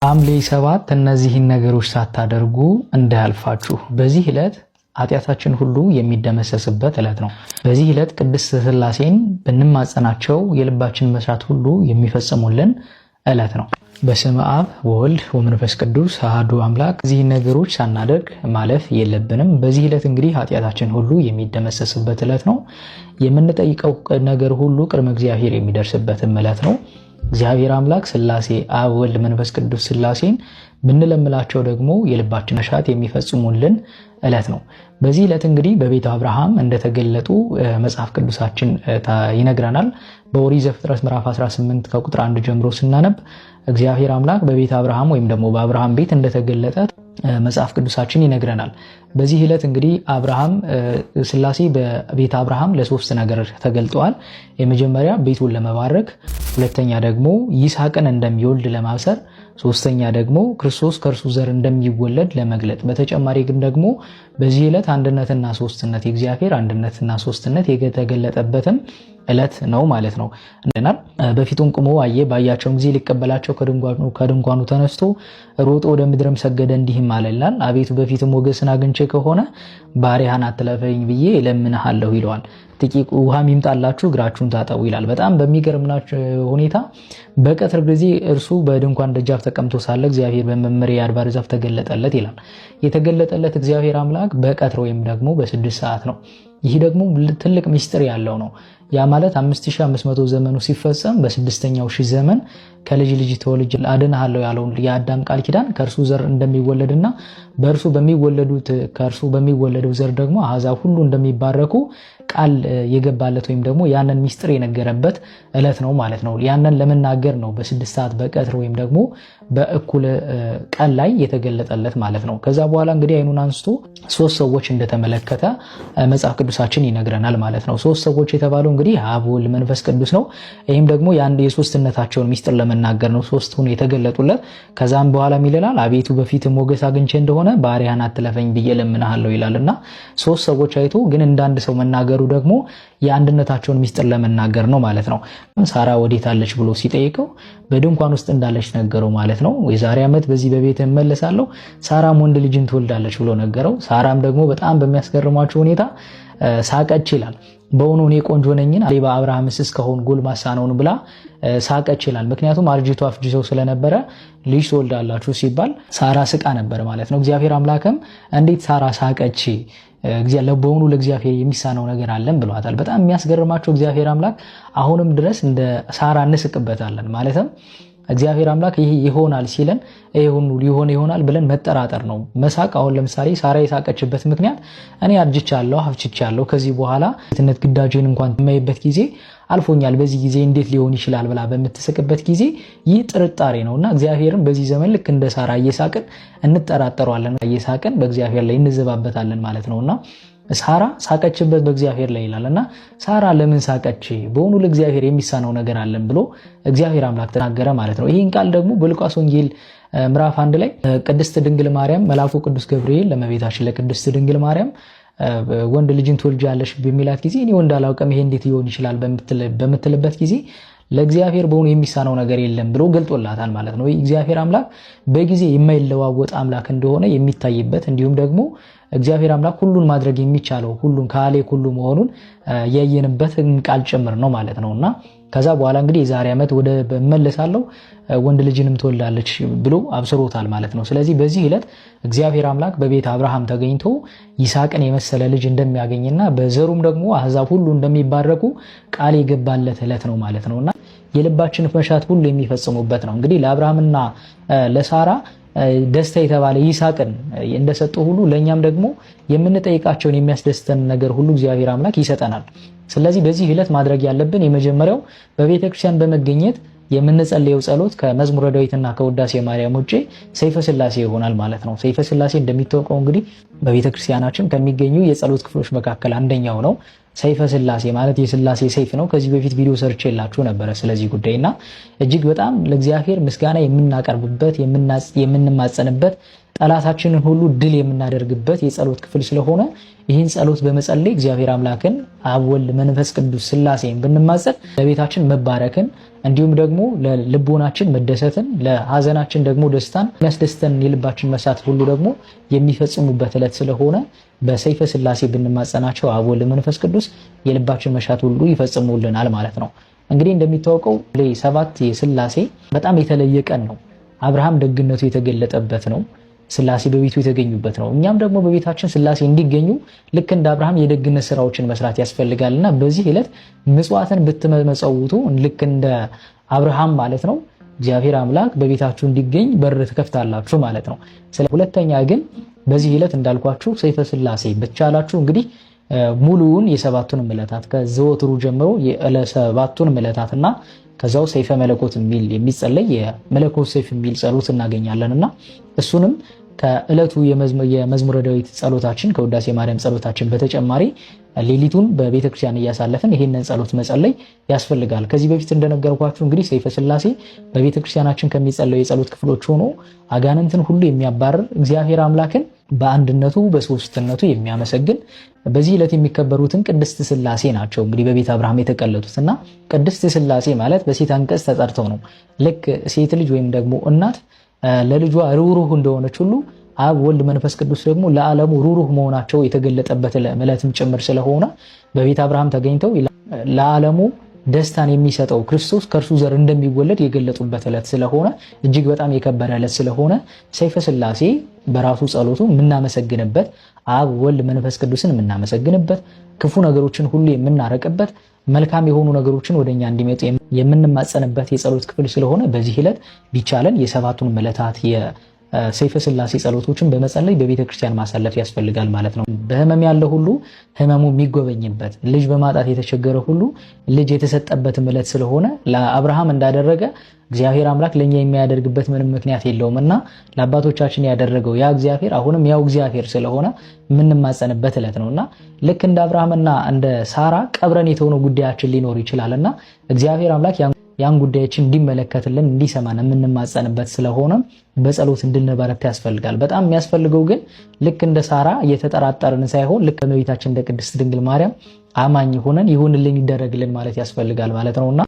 ሐምሌ 7 እነዚህን ነገሮች ሳታደርጉ እንዳያልፋችሁ። በዚህ ዕለት ኃጢአታችን ሁሉ የሚደመሰስበት ዕለት ነው። በዚህ ዕለት ቅድስት ሥላሴን ብንማጸናቸው የልባችን መሻት ሁሉ የሚፈጽሙልን ዕለት ነው። በስመ አብ ወወልድ ወመንፈስ ቅዱስ አሐዱ አምላክ። እነዚህን ነገሮች ሳናደርግ ማለፍ የለብንም። በዚህ ዕለት እንግዲህ ኃጢአታችን ሁሉ የሚደመሰስበት ዕለት ነው። የምንጠይቀው ነገር ሁሉ ቅድመ እግዚአብሔር የሚደርስበትም ዕለት ነው። እግዚአብሔር አምላክ ሥላሴ አብ ወልድ መንፈስ ቅዱስ ሥላሴን ብንለምላቸው ደግሞ የልባችን መሻት የሚፈጽሙልን ዕለት ነው። በዚህ ዕለት እንግዲህ በቤተ አብርሃም እንደተገለጡ መጽሐፍ ቅዱሳችን ይነግረናል። በኦሪት ዘፍጥረት ምዕራፍ 18 ከቁጥር 1 ጀምሮ ስናነብ እግዚአብሔር አምላክ በቤተ አብርሃም ወይም ደግሞ በአብርሃም ቤት እንደተገለጠ መጽሐፍ ቅዱሳችን ይነግረናል። በዚህ ዕለት እንግዲህ አብርሃም ሥላሴ በቤተ አብርሃም ለሶስት ነገር ተገልጠዋል። የመጀመሪያ ቤቱን ለመባረክ፣ ሁለተኛ ደግሞ ይስሐቅን እንደሚወልድ ለማብሰር፣ ሶስተኛ ደግሞ ክርስቶስ ከእርሱ ዘር እንደሚወለድ ለመግለጥ። በተጨማሪ ግን ደግሞ በዚህ ዕለት አንድነትና ሶስትነት የእግዚአብሔር አንድነትና ሶስትነት የተገለጠበትም ዕለት ነው ማለት ነው። በፊቱም ቆሞ አየ። ባያቸውም ጊዜ ሊቀበላቸው ከድንኳኑ ተነስቶ ሮጦ ወደ ምድርም ሰገደ፣ እንዲህም አለ ይላል፣ አቤቱ በፊትም ሞገስን አግኝቼ ከሆነ ባሪያህን አትለፈኝ ብዬ እለምንሃለሁ ይለዋል። ጥቂት ውሃም ይምጣላችሁ እግራችሁን ታጠቡ ይላል። በጣም በሚገርም ሁኔታ በቀትር ጊዜ እርሱ በድንኳን ደጃፍ ተቀምጦ ሳለ እግዚአብሔር በመምሬ የአድባር ዛፍ ተገለጠለት ይላል። የተገለጠለት እግዚአብሔር አምላክ በቀትር ወይም ደግሞ በ6 ሰዓት ነው። ይህ ደግሞ ትልቅ ሚስጥር ያለው ነው። ያ ማለት 5500 ዘመኑ ሲፈጸም በስድስተኛው ሺህ ዘመን ከልጅ ልጅ ተወልጄ አድንሃለሁ ያለውን የአዳም ቃል ኪዳን ከእርሱ ዘር እንደሚወለድና በእርሱ በሚወለዱት ከእርሱ በሚወለደው ዘር ደግሞ አሕዛብ ሁሉ እንደሚባረኩ ቃል የገባለት ወይም ደግሞ ያንን ሚስጥር የነገረበት ዕለት ነው ማለት ነው። ያንን ለመናገር ነው በ6 ሰዓት በቀትር ወይም ደግሞ በእኩለ ቀን ላይ የተገለጠለት ማለት ነው። ከዛ በኋላ እንግዲህ አይኑን አንስቶ ሶስት ሰዎች እንደተመለከተ መጽሐፍ ቅዱሳችን ይነግረናል ማለት ነው። ሶስት ሰዎች የተባለው እንግዲህ አብ፣ ወልድ፣ መንፈስ ቅዱስ ነው። ይህም ደግሞ የአንድ የሶስትነታቸውን ሚስጥር ለመናገር ነው ሶስቱን የተገለጡለት። ከዛም በኋላ ይላል አቤቱ በፊት ሞገስ አግኝቼ እንደሆነ ባሪያህን አትለፈኝ ብዬ እለምንሃለሁ ይላልና ሶስት ሰዎች አይቶ ግን እንዳንድ ሰው መናገሩ ደግሞ የአንድነታቸውን ሚስጥር ለመናገር ነው ማለት ነው። ሳራ ወዴት አለች ብሎ ሲጠይቀው በድንኳን ውስጥ እንዳለች ነገረው ማለት ነው። የዛሬ ዓመት በዚህ በቤት እመለሳለሁ ሳራም ወንድ ልጅን ትወልዳለች ብሎ ነገረው። ሳራም ደግሞ በጣም በሚያስገርማቸው ሁኔታ ሳቀች ይላል። በእውኑ እኔ ቆንጆ ነኝን? ሌባ አብርሃምስ እስካሁን ጎልማሳ ነውን? ብላ ሳቀች ይላል። ምክንያቱም አርጅቶ አፍጅቶ ስለነበረ ልጅ ትወልዳላችሁ ሲባል ሳራ ስቃ ነበር ማለት ነው። እግዚአብሔር አምላክም እንዴት ሳራ ሳቀች? በእውኑ ለእግዚአብሔር የሚሳነው ነገር አለን ብሏታል። በጣም የሚያስገርማቸው እግዚአብሔር አምላክ አሁንም ድረስ እንደ ሳራ እንስቅበታለን። ማለትም እግዚአብሔር አምላክ ይሄ ይሆናል ሲለን ይሄ ሁሉ ሊሆን ይሆናል ብለን መጠራጠር ነው፣ መሳቅ። አሁን ለምሳሌ ሳራ የሳቀችበት ምክንያት እኔ አርጅቻለሁ፣ አፍጅቻለሁ፣ ከዚህ በኋላ የትነት ግዳጄን እንኳን የማይበት ጊዜ አልፎኛል፣ በዚህ ጊዜ እንዴት ሊሆን ይችላል ብላ በምትስቅበት ጊዜ ይህ ጥርጣሬ ነውና እግዚአብሔርን በዚህ ዘመን ልክ እንደ ሳራ እየሳቅን እንጠራጠረዋለን፣ እየሳቅን በእግዚአብሔር ላይ እንዘባበታለን ማለት ነውና ሳራ ሳቀችበት በእግዚአብሔር ላይ ይላልና ሳራ ለምን ሳቀች? በእውኑ ለእግዚአብሔር የሚሳነው ነገር አለን ብሎ እግዚአብሔር አምላክ ተናገረ ማለት ነው። ይህን ቃል ደግሞ በሉቃስ ወንጌል ምዕራፍ 1 ላይ ቅድስት ድንግል ማርያም መልአኩ ቅዱስ ገብርኤል ለመቤታችን ለቅድስት ድንግል ማርያም ወንድ ልጅን ትወልጃለሽ በሚላት ጊዜ እኔ ወንድ አላውቅም ይሄ እንዴት ሊሆን ይችላል በምትልበት ጊዜ ለእግዚአብሔር በእውኑ የሚሳነው ነገር የለም ብሎ ገልጦላታል ማለት ነው። እግዚአብሔር አምላክ በጊዜ የማይለዋወጥ አምላክ እንደሆነ የሚታይበት እንዲሁም ደግሞ እግዚአብሔር አምላክ ሁሉን ማድረግ የሚቻለው ሁሉን ካሌ ሁሉ መሆኑን ያየንበት ቃል ጭምር ነው ማለት ነውና ከዛ በኋላ እንግዲህ የዛሬ ዓመት ወደ እመለሳለሁ ወንድ ልጅንም ትወልዳለች ብሎ አብስሮታል ማለት ነው። ስለዚህ በዚህ ዕለት እግዚአብሔር አምላክ በቤተ አብርሃም ተገኝቶ ይስሐቅን የመሰለ ልጅ እንደሚያገኝና በዘሩም ደግሞ አሕዛብ ሁሉ እንደሚባረኩ ቃል የገባለት ዕለት ነው ማለት ነውና የልባችን መሻት ሁሉ የሚፈጽሙበት ነው። እንግዲህ ለአብርሃምና ለሳራ ደስታ የተባለ ይስሐቅን እንደሰጡ ሁሉ ለኛም ደግሞ የምንጠይቃቸውን የሚያስደስተን ነገር ሁሉ እግዚአብሔር አምላክ ይሰጠናል። ስለዚህ በዚህ ዕለት ማድረግ ያለብን የመጀመሪያው በቤተክርስቲያን በመገኘት የምንጸልየው ጸሎት ከመዝሙረ ዳዊትና ከውዳሴ ማርያም ውጪ ሰይፈ ሥላሴ ይሆናል ማለት ነው። ሰይፈ ሥላሴ እንደሚታወቀው እንግዲህ በቤተክርስቲያናችን ከሚገኙ የጸሎት ክፍሎች መካከል አንደኛው ነው። ሰይፈ ሥላሴ ማለት የሥላሴ ሰይፍ ነው። ከዚህ በፊት ቪዲዮ ሰርቼላችሁ ነበረ ስለዚህ ጉዳይና እጅግ በጣም ለእግዚአብሔር ምስጋና የምናቀርብበት የምንማጸንበት ጠላታችንን ሁሉ ድል የምናደርግበት የጸሎት ክፍል ስለሆነ ይህን ጸሎት በመጸለይ እግዚአብሔር አምላክን አብ፣ ወልድ፣ መንፈስ ቅዱስ ሥላሴን ብንማጸን ለቤታችን መባረክን እንዲሁም ደግሞ ለልቦናችን መደሰትን ለሀዘናችን ደግሞ ደስታን የሚያስደስተን የልባችን መሳት ሁሉ ደግሞ የሚፈጽሙበት ዕለት ስለሆነ በሰይፈ ሥላሴ ብንማጸናቸው አብ፣ ወልድ፣ መንፈስ ቅዱስ የልባችን መሻት ሁሉ ይፈጽሙልናል ማለት ነው። እንግዲህ እንደሚታወቀው 7 የሥላሴ በጣም የተለየ ቀን ነው። አብርሃም ደግነቱ የተገለጠበት ነው። ሥላሴ በቤቱ የተገኙበት ነው። እኛም ደግሞ በቤታችን ሥላሴ እንዲገኙ ልክ እንደ አብርሃም የደግነት ስራዎችን መስራት ያስፈልጋልና በዚህ ዕለት ምጽዋትን ብትመጸውቱ ልክ እንደ አብርሃም ማለት ነው እግዚአብሔር አምላክ በቤታችሁ እንዲገኝ በር ትከፍታላችሁ ማለት ነው። ሁለተኛ ግን በዚህ ዕለት እንዳልኳችሁ ሰይፈ ሥላሴ ብቻላችሁ እንግዲህ ሙሉውን የሰባቱን ዕለታት ከዘወትሩ ጀምሮ የሰባቱን ዕለታትና ከዛው ሰይፈ መለኮት የሚል የሚጸለይ የመለኮት ሰይፍ የሚል ጸሎት እናገኛለንና እሱንም ከዕለቱ የመዝሙረ ዳዊት ጸሎታችን ከውዳሴ ማርያም ጸሎታችን በተጨማሪ ሌሊቱን በቤተክርስቲያን እያሳለፍን ይህንን ጸሎት መጸለይ ያስፈልጋል። ከዚህ በፊት እንደነገርኳችሁ እንግዲህ ሰይፈ ሥላሴ በቤተክርስቲያናችን ከሚጸለዩ የጸሎት ክፍሎች ሆኖ አጋንንትን ሁሉ የሚያባርር እግዚአብሔር አምላክን በአንድነቱ በሶስትነቱ የሚያመሰግን በዚህ ዕለት የሚከበሩትን ቅድስት ሥላሴ ናቸው። እንግዲህ በቤተ አብርሃም የተቀለጡት እና ቅድስት ሥላሴ ማለት በሴት አንቀጽ ተጠርተው ነው። ልክ ሴት ልጅ ወይም ደግሞ እናት ለልጇ ሩህሩህ እንደሆነች ሁሉ አብ ወልድ መንፈስ ቅዱስ ደግሞ ለዓለሙ ሩህሩህ መሆናቸው የተገለጠበት ዕለትም ጭምር ስለሆነ በቤተ አብርሃም ተገኝተው ለዓለሙ ደስታን የሚሰጠው ክርስቶስ ከእርሱ ዘር እንደሚወለድ የገለጡበት ዕለት ስለሆነ እጅግ በጣም የከበረ ዕለት ስለሆነ ሰይፈ ሥላሴ በራሱ ጸሎቱ የምናመሰግንበት አብ ወልድ መንፈስ ቅዱስን የምናመሰግንበት ክፉ ነገሮችን ሁሉ የምናረቅበት መልካም የሆኑ ነገሮችን ወደኛ እንዲመጡ የምንማጸንበት የጸሎት ክፍል ስለሆነ በዚህ ዕለት ቢቻለን የሰባቱን ዕለታት የሰይፈ ሥላሴ ጸሎቶችን በመጸለይ በቤተ ክርስቲያን ማሳለፍ ያስፈልጋል ማለት ነው። በህመም ያለ ሁሉ ህመሙ የሚጎበኝበት፣ ልጅ በማጣት የተቸገረ ሁሉ ልጅ የተሰጠበትም ዕለት ስለሆነ ለአብርሃም እንዳደረገ እግዚአብሔር አምላክ ለኛ የሚያደርግበት ምንም ምክንያት የለውም እና ለአባቶቻችን ያደረገው ያ እግዚአብሔር አሁንም ያው እግዚአብሔር ስለሆነ የምንማጸንበት ዕለት ነውና ልክ እንደ አብርሃምና እንደ ሳራ ቀብረን የተሆነ ጉዳያችን ሊኖር ይችላልና እግዚአብሔር አምላክ ያን ጉዳያችን እንዲመለከትልን እንዲሰማን የምንማጸንበት ስለሆነ በጸሎት እንድንበረታ ያስፈልጋል። በጣም የሚያስፈልገው ግን ልክ እንደ ሳራ እየተጠራጠርን ሳይሆን ልክ እመቤታችን እንደ ቅድስት ድንግል ማርያም አማኝ ሆነን ይሁንልን ይደረግልን ማለት ያስፈልጋል ማለት ነውና።